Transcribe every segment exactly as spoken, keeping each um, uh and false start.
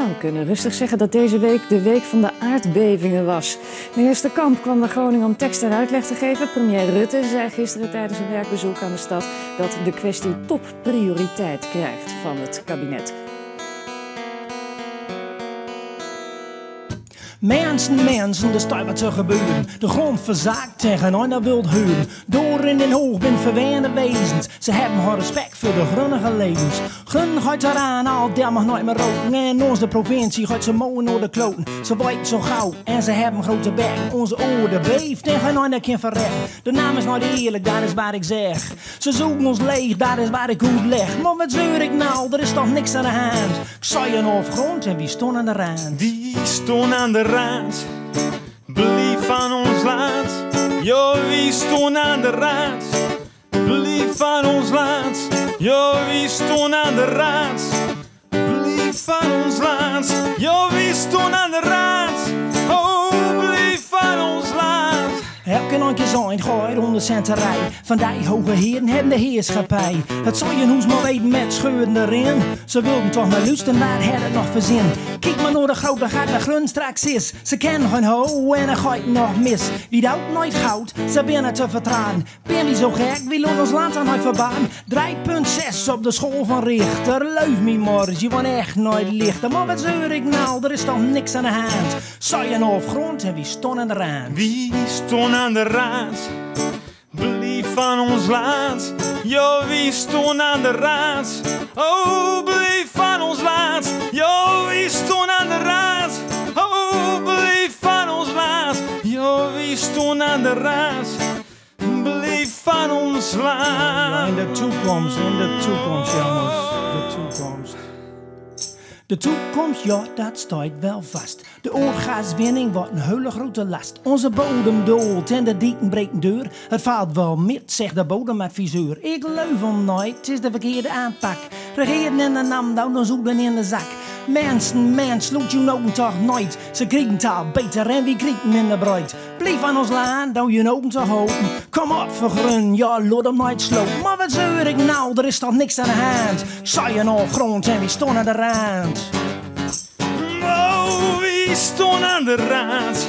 Nou, we kunnen rustig zeggen dat deze week de week van de aardbevingen was. Minister Kamp kwam naar Groningen om tekst en uitleg te geven. Premier Rutte zei gisteren tijdens een werkbezoek aan de stad dat de kwestie topprioriteit krijgt van het kabinet. Minschen, minschen, d'r steiht wat te gebeuren. De grond verzakt en geen een wilt huren. Dor in Den Hoog bin verwende wezens. Ze hebben geen respect voor de grunnige levens. Grunn geit eraan, al der mag nooit meer roken. En onze provincie geit ze mooi naar de kloten. Ze weten zo gauw en ze hebben grote bekken. Onze orde beeft en geen een kan verrekken. De naam is nooit eerlijk, dat is wat ik zeg. Ze zoeken ons leeg, dat is wat ik oetleg. Maar wat zeur ik nou, er is toch niks aan de hand. Ik zei een afgrond en wie stonden aan de rand. Wie stonden aan de rand. Blief van ons land. Ja, wie stonden aan de rand. Blief van ons land. Ja, wie stonden aan de rand. Blief van ons land. Ja, wie stonden aan de rand. Oh, blief van ons land. Heb ik nog een keer zo'n gooi rond de centerij. Van die hoge heren hebben de heerschappij. Het zal je hoes maar weten met scheurende rin. Ze wilden toch maar luisteren, maar het het nog verzin. Kiek maar naar de grote gat waar grun straks is. Ze kennen geen ho en dan gaat het nog mis. Wie dat nooit goud, ze binnen te vertrouwen. Ben wie zo gek, wie laat ons land aan het verbaan. Drie punt zes op de school van Richter. Leuf me morgen, je wordt echt nooit lichter. Maar wat zeur ik nou, er is toch niks aan de hand. Zei een afgrond en wie stonden aan de rand. Wie stonden aan de rand. Blief van ons land. Ja, wie stonden aan de rand. Oh, blief van ons land. Ja, wie stonden aan de rand. Oh, blief van ons land. Ja, wie stonden aan de rand. Blief van ons land. Ja, in de toekomst, in de toekomst, jongens. De toekomst. De toekomst, ja, dat steit wel vast. De oorgaswinning wordt een hele grote last. Onze bodem doolt en de dieken breken deur. Het valt wel mit, zegt de bodemadviseur. Ik leuf hem nooit, het is de verkeerde aanpak. Regeren in de nam, dan ons oeden in de zak. Mensen, mens, sloet je ogen toch nooit. Ze kriegen het al beter en wie kriegen minder brood. Blief van ons land, doe je ogen toch open. Kom op, vergrun, ja, laat hem nooit slopen. Maar wat zeur ik nou, er is toch niks aan de hand. Zei een afgrond en wie stonden aan de rand. Oh, wie stonden aan de rand.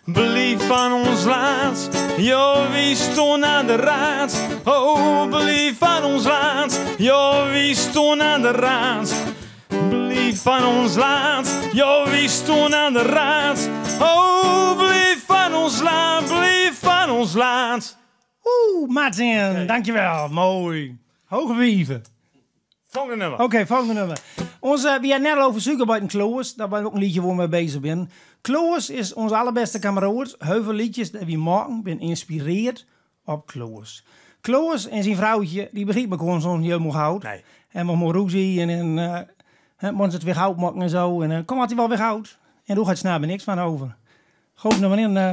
Blief van ons land. Ja, wie stonden aan de rand. Oh, blief van ons land. Ja, wie stonden aan de rand. Blief van ons land. Ja, wie stonden aan de rand. Oh, blief van ons land. Blief van ons land. Oeh, Martin, dankjewel. Mooi. Hoge wieven. Volgende nummer. Oké, volgende nummer. Onze, we hadden net al over suikerbieten Kloos. Dat was ook een liedje waar we mee bezig zijn. Kloos is onze allerbeste kameraad. Heel veel liedjes die we maken, ben inspireerd op Kloos. Kloos en zien vrouwtje, die begrijpen elkaar soms niet helemaal goed. Nee. En we mogen ruzie en, en eh, hè, moeten ze het weer goed maken en zo. En dan komt het wel weer goed. En doe gaat snap niks van over. Goed nummer in. eh.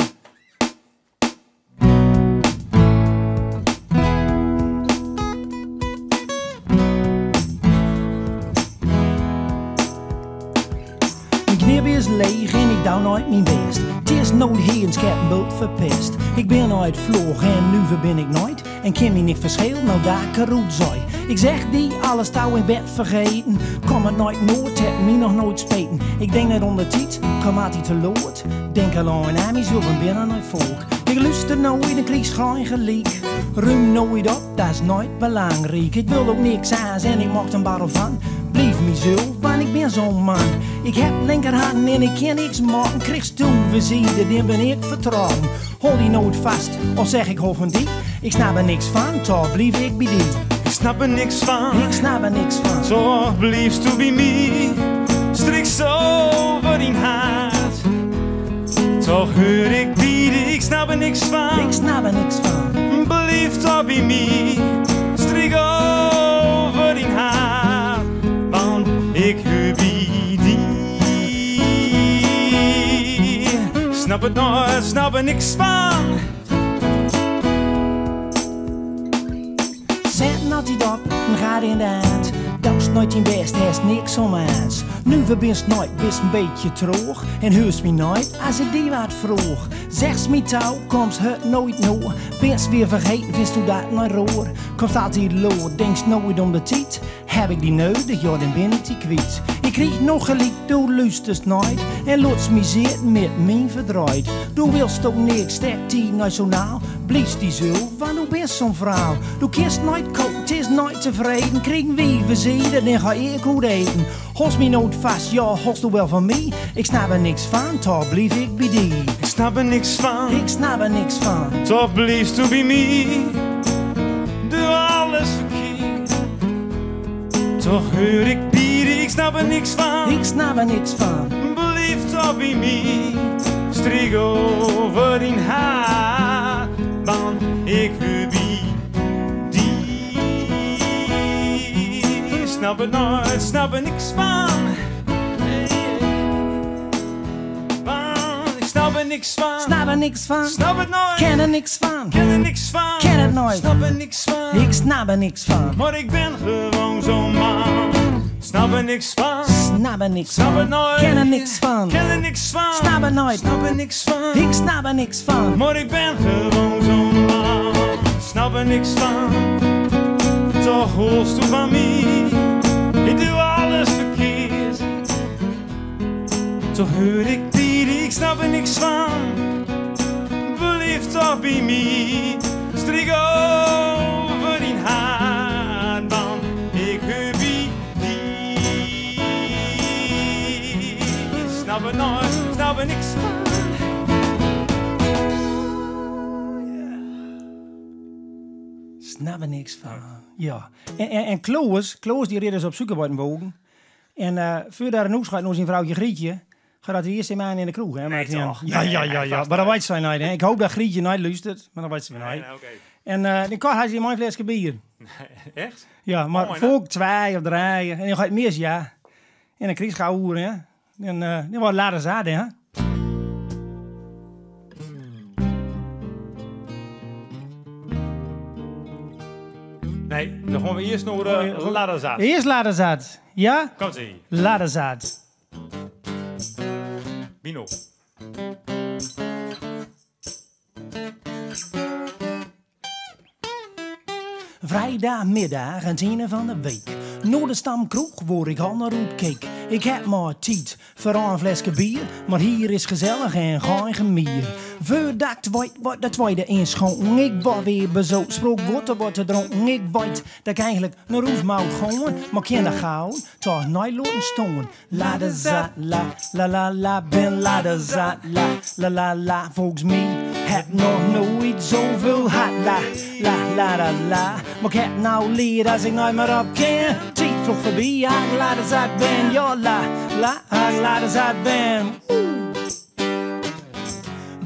Mien knip is leeg en ik doe nooit mien best. 't Is nooit heerlijk, ik heb een bult verpest. Ik ben nooit vlog en nu verbin ik nooit. En kin mien ik verschil, nou daar karoet zei. Ik zeg die alles touw in bed vergeten. Kom het nooit noord, heb mie nog nooit speten. Ik denk net om de tijd, kom altijd te laat. Denk alleen aan mezelf en ben aan het volk. Ik luister nooit en krieg geen gelijk. Ruim nooit op, dat is nooit belangrijk. Ik wil ook niks aan en ik maak een barrel van. Blief mezelf, want ik ben zo'n man. Ik heb linkerhand en ik kan niks maken. Kriegst toe verzijde, dan ben ik vertrokken. Hol die nooit vast, of zeg ik hol van die. Ik snap er niks van, toch blief ik bij die. Ik snap er niks van. Ik snap er niks van. Toch bliefst doe bij mie. Striks over dien hart. Toch huur ik bij die. Ik snap er niks van. Ik snap er niks van. Blief toch bij mie. Strik over dien hart. Want ik huur bij die. Snap het nooit, snap er niks van. Zet nat niet op, een gaat in de hand. Doest nooit je best, hast niks om eens. Nu verbinst nooit, bist een beetje troog. En huurst me nooit, als ik die wat vroeg. Zegst me touw, komst het nooit noor. Bist weer vergeten, vindt u dat nooit roor. Komst altijd loor, denkst nooit om de tijd. Heb ik die nodig, ja, dan ben ik die kwijt. Ik krieg nu geliek, du luusterst neet en lootst mi zitten mit mien verdreet. Du wilst ok nix, stektied nationaal, bliefst di zelf, want du bist zo'n vrouw. Du kist neet koken, 't is neet tevreden, kriegen wi verzeden, dan ga ik oet eten. Holst mi noeit fast, ja, holst du wel van mi? Ik snap er niks van, toch blief ik bi di. Ik snap er niks van, ik snap er niks van, toch bliefst du bi mi. Doe alles verkeerd, toch heur ik bi di. Ik snap er niks van, ik snap er niks van, blief toch bi mi. Striek over dien haar, want ik heur bi di. Snap er neet, snap er niks van. Want ik snap er niks van. Snap er niks van. Snap 't neet. Ken er niks van. Ken er niks van. Ken 't neet. Snap er niks van. Ik snap er niks van. Maar ik ben gewoon zo'n man. Snap er niks van. Snap er niks van. Snap 't neet. Ken er niks van. Ken er niks van. Snap 't neet. Snap er niks van. Ik snap er niks van. Maar ik ben gewoon zo'n man. Snap er niks van. Toch holst du van mi. Ik doe alles verkeerd, toch heur ik bi di. Ik snap er niks van, blief toch bi mi. Striek over dien haar, want ik heur bi di. Snap er neet, snap er niks van. Snap er niks van. Ja. En, en, en Kloos, Kloos, die reed dus op Suikerbeitenwogen. En, eh, veurdat he noe scheidt nao zien vrouwtje Grietje, gaat dat de ierste man in de kroeg, hè, Martien? Nee, toch? Ja, nee, ja, ja, nee, ja. Vast maar dat weet ze neet, hè. Ik hoop dat Grietje neet luistert, maar dat weet ze weer neet. Nee, nee, oké. En, eh, dan kocht hij zich een mooi flesje bier. Echt? Ja, maar mooi, hè? Volk twee of drie. En dan gaat mis, ja. En dan kreeg gauw oer, hè. Dan, eh, dan wordt later zat, hè. Nee, dan gaan we eerst naar de, oh, ja, ladderzat. Eerst ladderzat, ja? Komt-ie. Ladderzat. Mino. Vrijdagmiddag, aan 't einde van de week. Nao de stamkroeg, wor ik al naar oetkeek. Ik heb maar tijd voor een flesje bier, maar hier is gezellig en geen gemeer. Veurdat ik 't weet, wordt de tweede inschonken. Ik word weer bezocht, sprook water wordt er dronken. Ik weet dat ik eigenlijk naar huis moet gaan, maar ik kan de gauw toch niet laten staan. Ladderzat, la, la, la, la, ben ladderzat, la, la, la, la. Volgens mij heb nog nooit zoveel gehad, la, la, la, la, la. Maar ik heb nou leerd, als ik nooit meer op kan, tijd vloog voorbij, ja, ladderzat ben, ja, la, la, ladderzat ben. Oeh.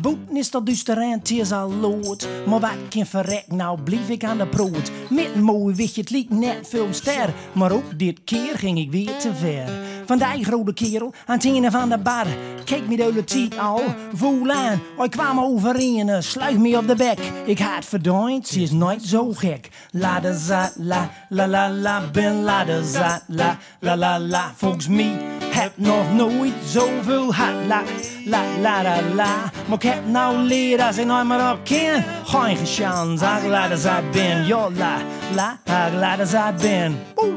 Boeten is dat duister en 't is al laat, maar wat kin verrek, nou blief ik aan de proot. Met een mooi witje, 't liek net veel ster, maar ook dit keer ging ik weer te ver. Van die grote kerel aan 't einde van de bar keek mij de hele tijd al woel aan. Hij kwam overeen, eh, sloeg mij op de bek. Ik had verdiend, ze is nooit zo gek. Ladderzat, la, la, la, la, ben ladderzat, la, la, la, la. Volgens mij heb nog nooit zoveel gehad, la, la, la, la, la. Maar ik heb nou leerd, als ik nooit meer op kan, geen chance, als ik ladderzat ben. Ja, la, la, als ik ladderzat ben. Oeh.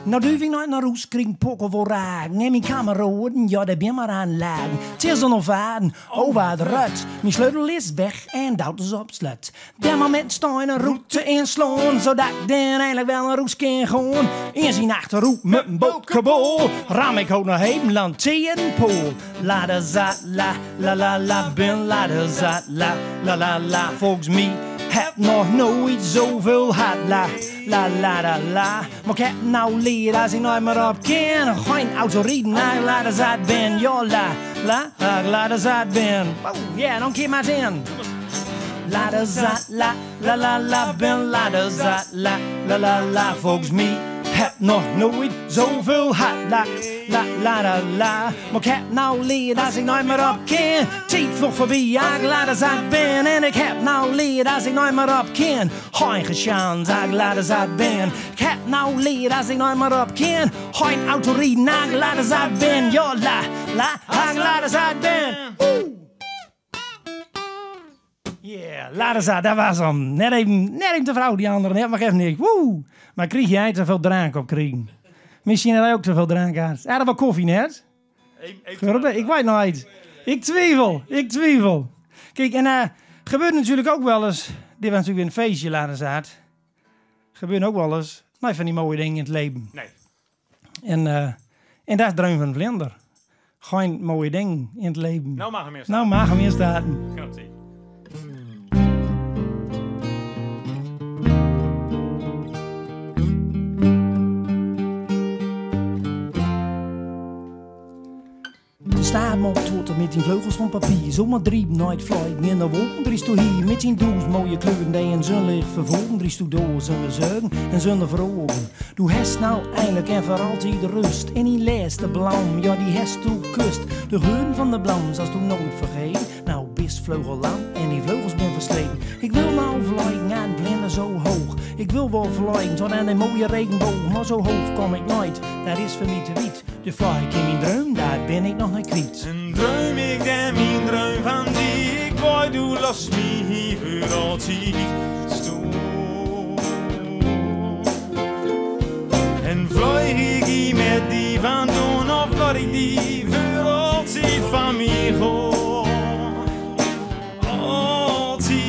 Nou duif ik nooit naar huis, krieg een pokkel voor raken. En mijn kameraden, ja, die ben maar aan het lachen. 't Is nog vaden, oh wat rut. Mijn sleutel is weg en dat is op slot. Den moment staan een route inslaan, zodat ik dan eindelijk wel naar huis kan gaan. In zijn achterhoek met een bokkebol ram ik ook nog even lanteernenpool. Ladderzat, la, la, la, la, ben ladderzat, la, la, la, la. Volgens mij heb nog nooit zoveel gehad, la, la, la, la, la. Maar ik heb nou leerd, als ik nooit meer op kan, geen auto rijden, als ik ladderzat ben. Ja, la, la, als ik ladderzat ben. Oh, yeah, nog een keer maar zin. Ladderzat, la, la, la, la, ben ladderzat, la, la, la, la. Volgens mij heb nog nooit zoveel gehad, la, la, la, la, la. Maar ik heb nou leerd, als ik nooit meer op kan, tijd vloog voorbij, ja, ik ladderzat ben. En ik heb nou leerd, als ik nooit meer op kan, geen chance, als ik ladderzat ben. Ik heb nou leerd, als ik nooit meer op kan, geen auto rijden, als ik ladderzat ben. Ja, la, la, als ik ladderzat ben. Oeh. Yeah, ladderzat, dat was hem. Net even, net even te vroeg, die andere, net, maar geeft niks. Woe! Maar kreeg jij te veel drank op kriegen? Misschien dat hij ok te veel drank had. Ja, dat was koffie net. Ik weit neet. Ik twievel, ik twievel. Kiek, en, eh, gebeurt natuurlijk ok wel eens, dit was natuurlijk weer een feestje, laten zaat. Gebeurt ok wel eens, nee, van die mooie dingen in het leven. En, eh, en dat is Dreum van Vlinder. Geen mooie dingen in het leven. Nou mag hem eerst starten. De staart maakt tot mit dien vleugels van papier. Zomaar driepen naar het vliegen in de wolken driest doe hier. Met dien doezend mooie kleuren die in zonlicht vervolgen driest doe door. Zonder zorgen en zonder vragen. Doe hest nou eindelijk en voor altijd rust. En dien laatste blauw, ja, die hest doe kust. De geur van de blauw zast doe nooit vergeten. Nou bist vleugellam en dien vleugels ben versleten. Ik wil nou vliegen en vlinder zo hoog. Ik wil wel vliegen tot aan de mooie regenboog. Maar zo hoog kom ik nooit, dat is voor mij te wiet. Dus vlieg ik in mien dreum, dat ben ik nog neet kwiet. En dreum ik dan mien dreum van die, ik wei, doe lotst mi hier veur altied stoon. En vlieg ik hier met die van doon, of laat ik die veur altied van mi goon. Altied.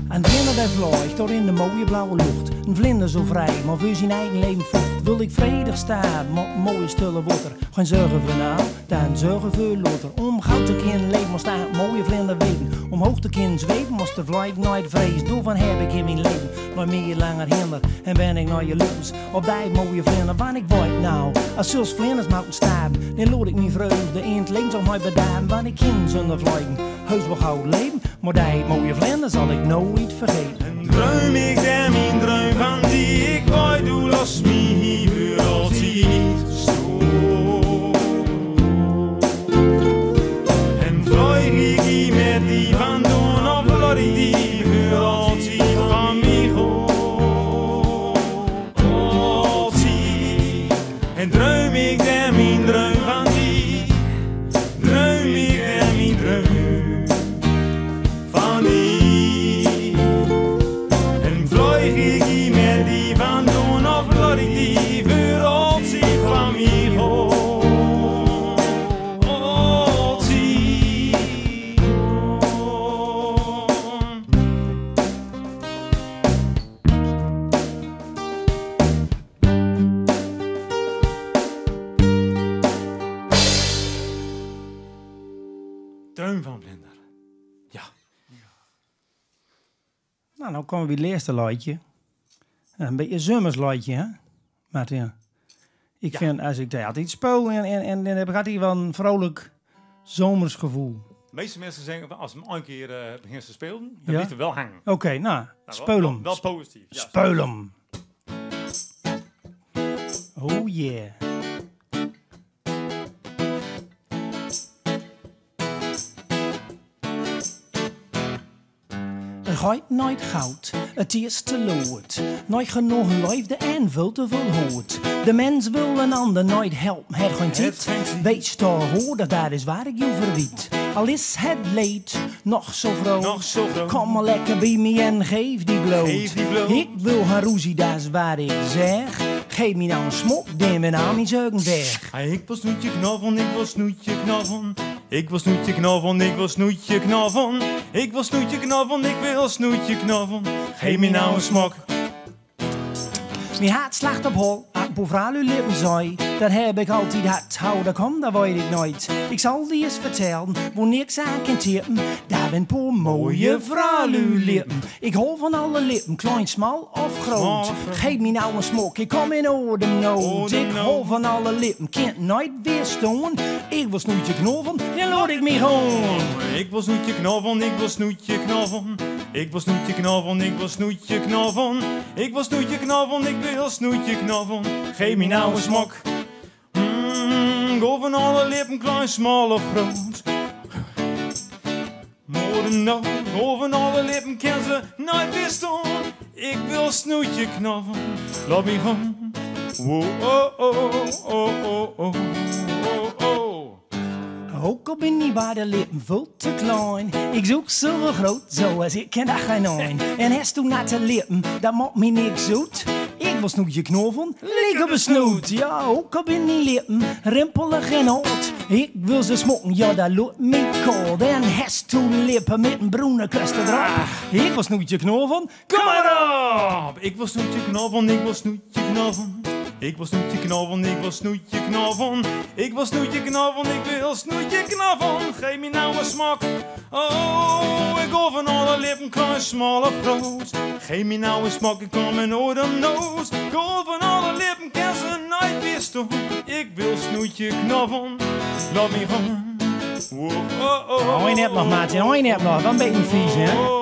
En vlinder, dee vleegt dor in de mooie blauwe lucht. En vlinder zo vrij, maar veur zien eigen leven vocht. Wil ik vredig staan, mo-, mooie stille water. Geen zorgen veur nou, dan zorgen veur later. Om gauw te kinne leven, mos de mooie vlinder weten. Omhoog te kinne zweven, mos de vleeg nooit vrees. Doorvan heb ik in mien leven nooit meer langer hinder. En ben ik nou jaloers op dee mooie vlinder, want ik weit nou, as zelfs vlinders mogen starven, dan laat ik mien vreugde in het leven zo mooi bedarven, want ik kin zonder vliegen heus wel gauw leven. Maar dee mooie vlinder zal ik nooit vergeten. En dreum ik dan mien dreum van die, ik wei, doe lotst mi hier veur altied stoon. En vlieg ik hier met die van doon, of laat ik die veur altied van mi goon. Altied. En dreum ik dan mien dreum van die, dreum ik dan mien dreum van die. En vleeg ik hier met die van doon, of laat ik die veur altied van mi goon. Altied. Dreum van Vlinder. Ja. Nou, nou kome we bie 't laatste leedje. Een beetje zomers leedje, hè, Martin? Ik vind, as ik de altyd speel, en, en, en dan heb ik altijd wel een vrolijk zomers gevoel. De meeste mensen zeggen, van, als ze hem een keer, eh, beginnen te spelen, dan blijft hij wel hangen. Oké, nou, speel hem. Wel positief. Ja. Speel hem. Oh yeah. Het geit nooit goud, het is te laat. Nooit genoeg leefde en veel te veel haat. De mens wil een ander nooit helpen, het geen tiet. Wees toch hoor, dat is waar ik jou verwiet. Al is het leed nog zo groot. Kom maar lekker bij mij en geef die bloot. Ik wil haar roezie, dat is waar ik zeg. Geef mij nou een smok, dan ben al mijn zorgen weg. Ik wil snoetje knabbelen, ik wil snoetje knabbelen. Ik wil snoetje knabbelen, ik wil snoetje knabbelen. Ik wil snoetje knabbelen, ik wil snoetje knabbelen. Geef mij nou een smok. Mien hart slacht op hol, as ik poor vrouwlui lippen zoi. Dat heb ik altijd had, hou, dat kom, dat weet ik nooit. Ik zal die eens vertellen, wanneer ik ze aan kan tippen. Daar ben poor mooie vrouwlui lippen. Ik hol van alle lippen, klein, smal of groot. Geef mij nou een smok, ik kom in ademnood. Ik hol van alle lippen, kan nooit weerstoon. Ik wil snoetje knabbelen, dan laat ik mij gewoon. Ik wil snoetje knabbelen, ik wil snoetje knabbelen. Ik wil snoetje knabbelen, ik wil snoetje knabbelen. Ik wil snoetje knabbelen, ik wil snoetje knabbelen. Geef mij nou een smok. Mm, go van alle lippen, klein, smal of groot. Moordenaar, go van alle lippen, kan ze nooit weerstoon. Ik wil snoetje knabbelen, laat mij gewoon. Wow, oh, oh, oh, oh, oh, oh, oh. Ok al bint dien beide lippen vööl to klein, ik söök se groot, so as ik ken dor gein een. En hest du natte lippen, dat maakt mi nix ut. Ik wil snoetje knabbern, liek op de snoet. Ja, ok al bint dien lippen rimpelig en hard, ik wil ze smokken, ja, dat lukt mi kort. En hest du lippen mit en brune Köster drop, ik wil snoetje knabbern. Kamerad! Ik wil snoetje knabbern, ik wil snoetje knabbern. Ik wil snoetje knabbern, ik wil snoetje knabbern. Ik wil snoetje knabbern, ik wil snoetje knabbern. Geef mi nou en smak. Oh, ik wil van alle lippen klein, smal of groot. Geef mi nou en smak, ik kom in orde noos. Ik wil van alle lippen kersen, nooit weer stom. Ik wil snoetje knabbern. Laat mi gewoon. Wow, oh, oh, oh, Ein hebt noch, Martin, ein hebt noch. Dan ben ik vies, hè? Oh.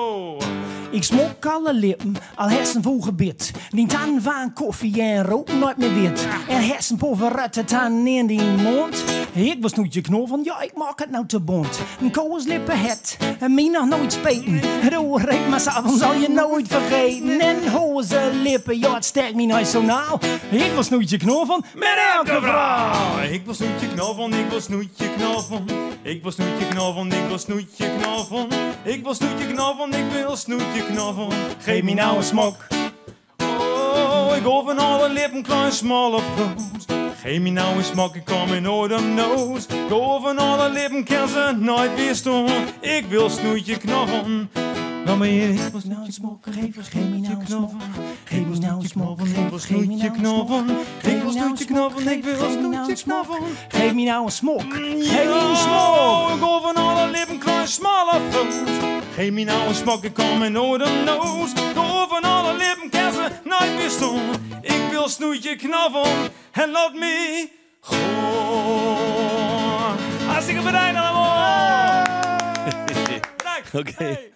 Ik smook alle lippen, al hest en voege bit. Dien tannen van koffie en roken nooit meer wit. En hest en pover rotte tannen in dien mond. Ik wil snoetje knabbern, ja, ik maak het nou te bont. En kooslippen het en mi nog nooit speten. Doe reep maar s'avonds zal je nooit vergeten. En hozelippen, ja, het stekt mi nooit zo nauw. Ik wil snoetje knabbern. Met elke vrouw. Ik wil snoetje knabbern, ik wil snoetje knabbern. Ik wil snoetje knabbern, ik wil snoetje knabbern. Ik wil snoetje knabbern, ik wil snoetje knabbern. Geef mi nou en smak. Oh, ik wil van alle lippen klein, smal of groot. Geef mi nou en smak, ik kom in orde noos. Ik wil van alle lippen kersen, nooit weer stom. Ik wil snoetje knabbern. Laat me hier, ik wil snoetje knabbern. Geef mi nou en smak. Geef mi nou en smak, geef, geef mi nou en smak. Geef mi nou en smak, geef, geef mi nou en smak. Geef mi nou en smak. Geef mi nou en smak. Ik wil van alle lippen klein, smal of groot. Geef mi nou en smak, ik kom in orde noos. Ik wil van alle lippen kersen, nooit weer stom. Ik wil snoetje knabbern en laat me gewoon. Hartstikke bedankt allemaal. Bedankt. Oké. Hey.